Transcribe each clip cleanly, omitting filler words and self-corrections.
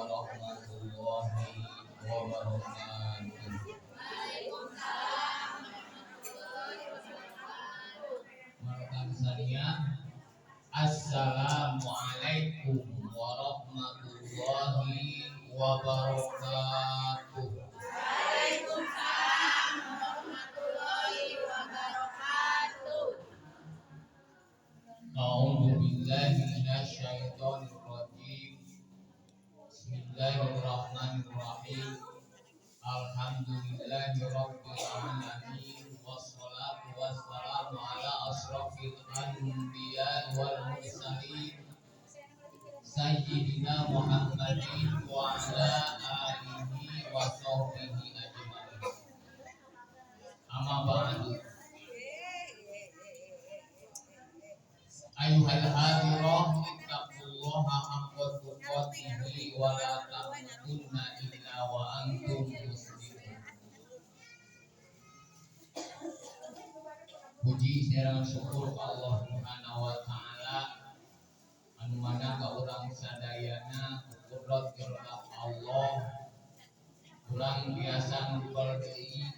warahmatullahi wabarakatuh. Waalaikumsalam warahmatullahi wabarakatuh. Marokan sania. Assalamualaikum warahmatullahi wabarakatuh. Waalaikumsalam warahmatullahi wabarakatuh. A'udzu billahi minasyaitonir rajim. Bismillahirrahmanirrahim. Alhamdulillahi rabbil alamin wassalatu wassalamu ala asrafil anbiya wal mursalin sayyidina Muhammadin wa ala alihi wa sahbihi ajma'in. Amma ba'du. Ayuhal hadirah ittaqullaha haqqa tuqatih wa la tamutunna illa wa antum muslimun. Puji serang syukur Allah Subhanahu wa taala anu mana ka urang sadayana kudrat iradat Allah urang biasa ngumpul deui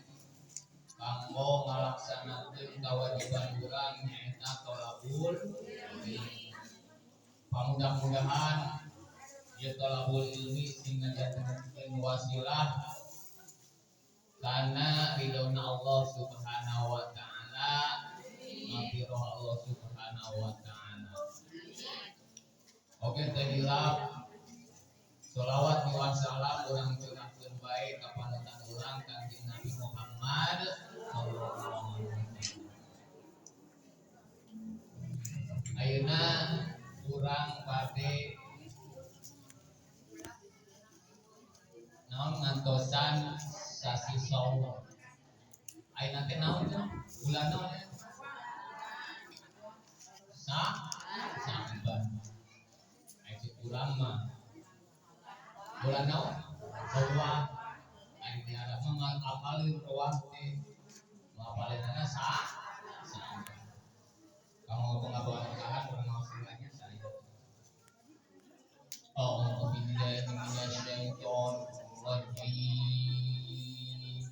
kanggo ngalaksanakeun kewajiban urang nyaeta thalabul ilmi. Pamudah-mudahan ieu thalabul ilmi sing ngajadikeun wasilah kana ridhona Allah Subhanahu wa taala, maghfirah Allah Subhanahu wa taala. Oke, teh hilap sholawat wa salam urang curahkeun bae ka panutan urang Kanjeng Nabi Muhammad sallallahu alaihi wasallam. Ayeuna urang bade naon ngantosan sasi Syawal. Ayeuna teh naon teh? Bulan naon ya? Sa'ban. Aya urang mah bulan naon? Syawal. Aya di Arab mah ngapalin rawah teh. Ngapalinana Sa'ban. Kamu pengabaran urang ngawasilanya saya. A'udzu billahi minasyaitonir rajim.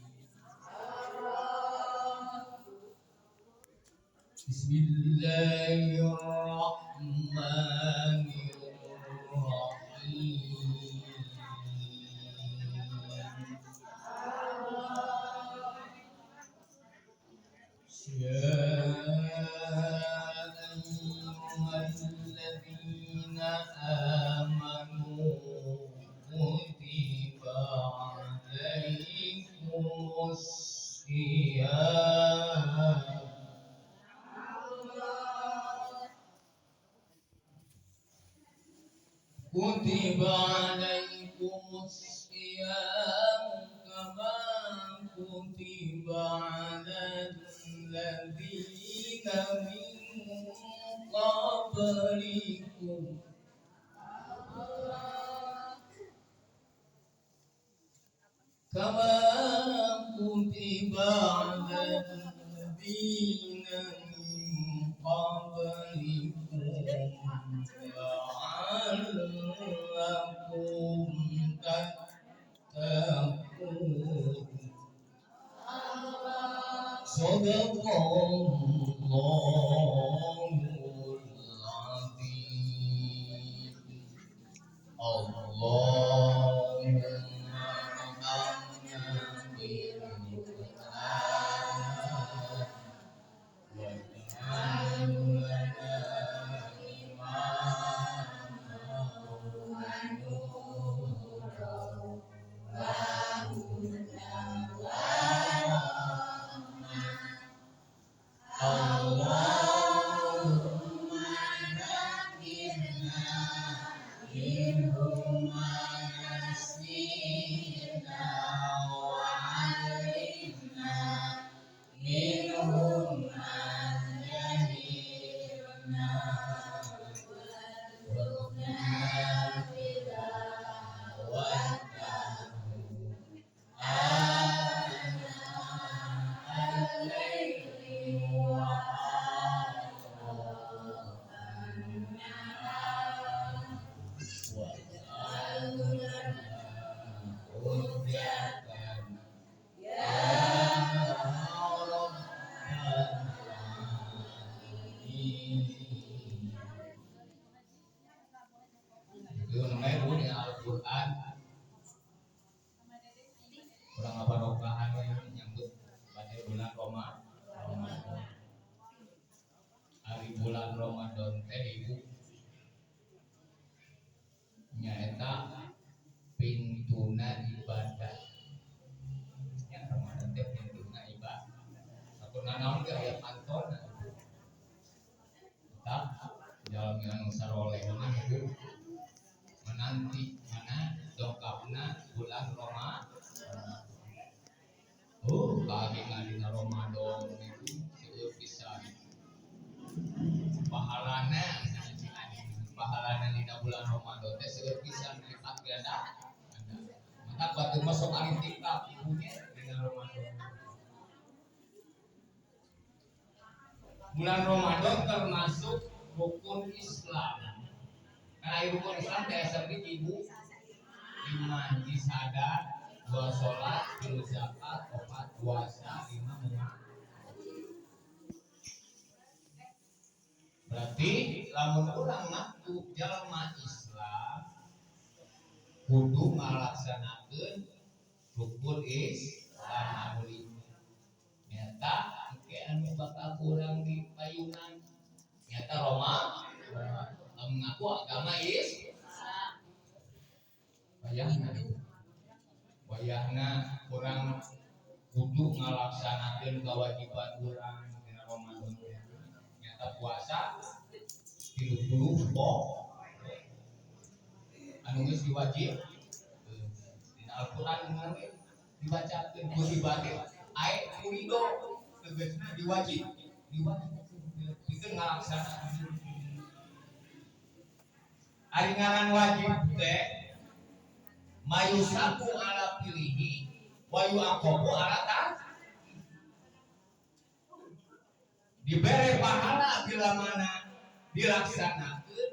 Bismillahirrahmanirrahim. Ya ayyuhalladzina amanu kutiba alaikumus shiyam. Kutiba alaikumus shiyam kama kutiba alal ladzina min qablikum kama kutiba alal ladzina min qablikum la'allakum tattaqun. Sadaqallahul azim. Allahumma arhamna bil Qur'an waj'alhu lana imaman wa nuran wa hudan wa rahmah. Allahumma dzakirna minhu ma nasina wa 'allimna minhu ma jahilna warzuqna tilawatahu ana al-laili wa atrafan nahar waj'alhu Ieu namanya bu dina Al-Qur'an. Urang ngabarokahan we nyambut pada bulan Ramadan. Hari bulan Ramadan teh ibu nyaeta pintuna ibadah. Ya Ramadan teh pintuna ibadah. Sakurna naon ge aya pantona. Tah jalmi anu saroleh mah ibu menanti mana dongkapna bulan Ramadan. Oh, kagengan dina Ramadan itu seueur pisan. Pahalana pahalana dina bulan Ramadan teh seueur pisan lipat ganda. Maka batur masuk itikaf ibunya dina Ramadan. Bulan Ramadan termasuk rukun Islam. Karena rukun Islam teh seperti ibu lima hiji sadar, dua sholat, tilu zakat, opat puasa, lima muat. Berarti lamun urang ngaku jalma Islam kudu ngalaksanakeun rukun Islam anu lima. Nyata engke anu bakal kurang di payungan. Nyata Roma lamun ngaku agama Islam. Wayahna wayahna urang kudu ngalaksanakeun kewajiban urang dina Ramadan. Nyata puasa 30 poe anu geus diwajib dina Al-Qur'an we dibacakeun kutiba teh ae kurido tegasna diwajib diwajib pikeun ngalaksanakeun. Ari ngaran wajib teh mayusabu ala pilihi wa yu'aqabu ala tarki. Dibere pahala bila mana dilaksanakeun,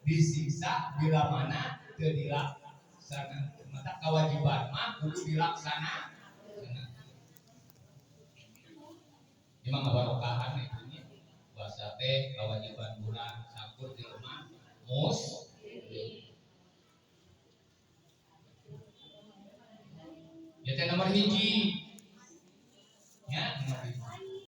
disiksa bila mana teu dilaksanakeun. Maka kewajiban mah kudu dilaksanakeun. Ieu mah ngabarokahan itu nya. Puasa teh kewajiban urang sakur jelema mus. Ya teh nomor hiji.